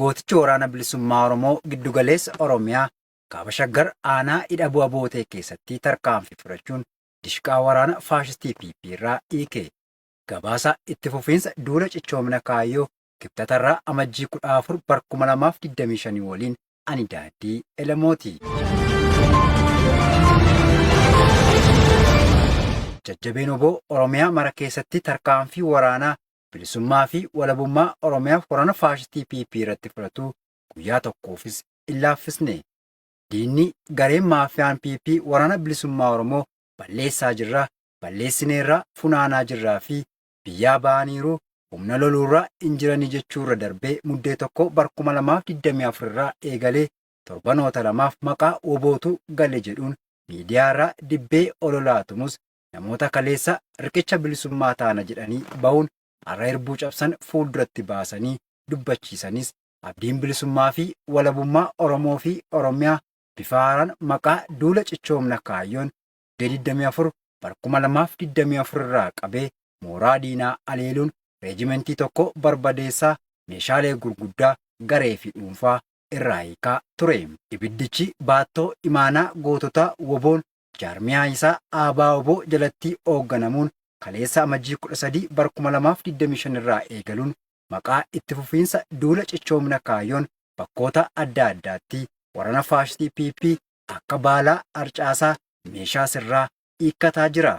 Gootichi Waraana Bilisummaa Oromoo Giddugaleessa Oromiyaa Kaaba Shaggar Aanaa Hidhabuu Abootee keessatti tarkaanfii fudhachuun dishqaa waraana faashistii PP irraa hiike. Gabaasa itti fufiinsa duula cichoomina kaayyoo Kibxatarraa Amajjii 14 bar 2025 waliin ani Daaddii Elemooti. Jajjabeen wbo Oromiyaa mara keessatti tarkaanfii waraanaa bilisummaa fi walabummaa Oromiyaaf waraana faashistii PP irratti fudhatu guyyaa tokkoofis hin laaffisne. Diinni gareen maafiyaan PP waraana bilisummaa Oromoo balleessaa jirra, balleessineerra, funaanaa jirraa fi biyyaa ba'aniiru, humna loluurra hin jirani jechuurra darbee Muddee 1 bar 2024 irraa eegalee torbanoota lamaaf maqaa WBOtu gale jedhuun miidiyaarra dibbee ololaa tumus namoota kaleessa riqicha bilisummaa taana jedhanii bahuun har'a irbuu cabsan fuulduratti baasanii dubbachiisanis abdiin bilisummaa fi walabummaa Oromoo fi Oromiyaa bifa haaraan maqaa duula cichoomna kaayyoon Muddee 24 bar 2024 irraa qabee mooraa diinaa aleeluun reejimentii tokko barbadeessaa meeshaalee gurguddaa garee fi dhuunfaa irraa hiikaa ture. Ibiddichi baattoo imaanaa goototaa WBOn jaarmiyaa isaa ABO-wbo jalatti oogganamuun kaleessa Amajjii 13 bar 2025 irraa eegaluun maqaa itti fufiinsa duula cichoomina kaayyoon bakkoota adda addaatti warana faashistii PP akka baalaa harcaasaa meeshaa sirraa hiikkataa jira.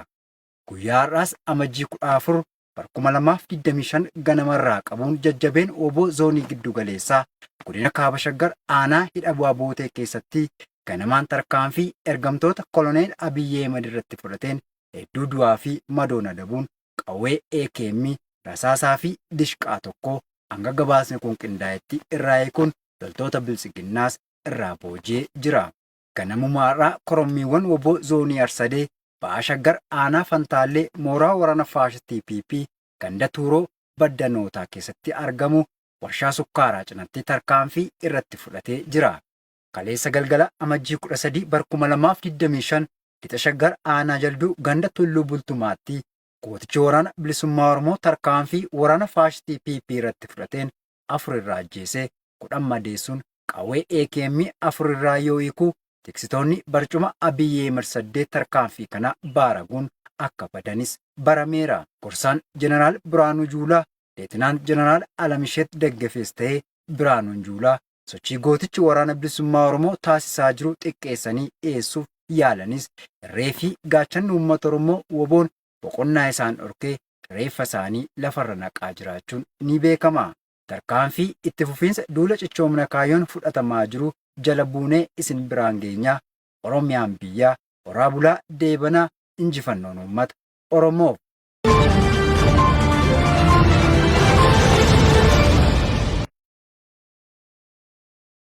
Guyyaa har'aas Amajjii 14 bar 2025 ganamarraa qabuun jajjabeen wbo Zoonii Giddu Galeessaa Godina Kaaba Shaggar Aanaa Hidhabuu Abootee keessatti ganamaan tarkaanfii ergamtoota Koloneel Abiy Ahimad irratti fudhateen hedduu du'aa fi madoon adabuun qawwee AKM, rasaasaa fi dishqaa tokko hanga gabaasni kun qindaa'etti irraa hiikuun loltoota Biltsiginnaas irraa booji'ee jira. Ganamuma har'aa korommiiwwan wbo Zoonii Harsadee Baha Shaggar aanaa Fantaallee mooraa waraana faashistii PP ganda Tuuroo Baddanootaa keessatti argamu warshaa sukkaaraa cinatti tarkaanfii irratti fudhatee jira. Kaleessa galgala Amajjii 13 bar 2025 Lixa Shaggar aanaa Jalduu ganda Tulluu Bultumaatti gootichi waraana bilisummaa Oromoo tarkaanfii waraana faashistii PP irratti fudhateen 4 irraa ajjeesee 10 madeessuun qawwee AKM 4 irraa yoo hiiku tiksitoonni barcuma Abiy Ahimad 8 tarkaanfii kana baaraguun akka badanis barameera. Gorsaan Jeneraal Birhaanuu Juulaa Leetinaant Jeneraal Alamisheet Daggafees ta'ee Birhaanuun Juulaa sochii gootichi Waraana Bilisummaa Oromoo taasisaa jiru xiqqeessanii dhiyeessuuf yaalanis irree fi gaachanni uummata Oromoo WBOn boqonnaa isaan dhorkee reeffa isaanii lafarra naqaa jiraachuun ni beekama. Tarkaanfii itti fufiinsa duula cichoomina kaayyoon fudhatamaa jiru jala buunee isin biraan geenya. Oromiyaan biyya, horaa bulaa deebanaa injifannoon uummata Oromoof!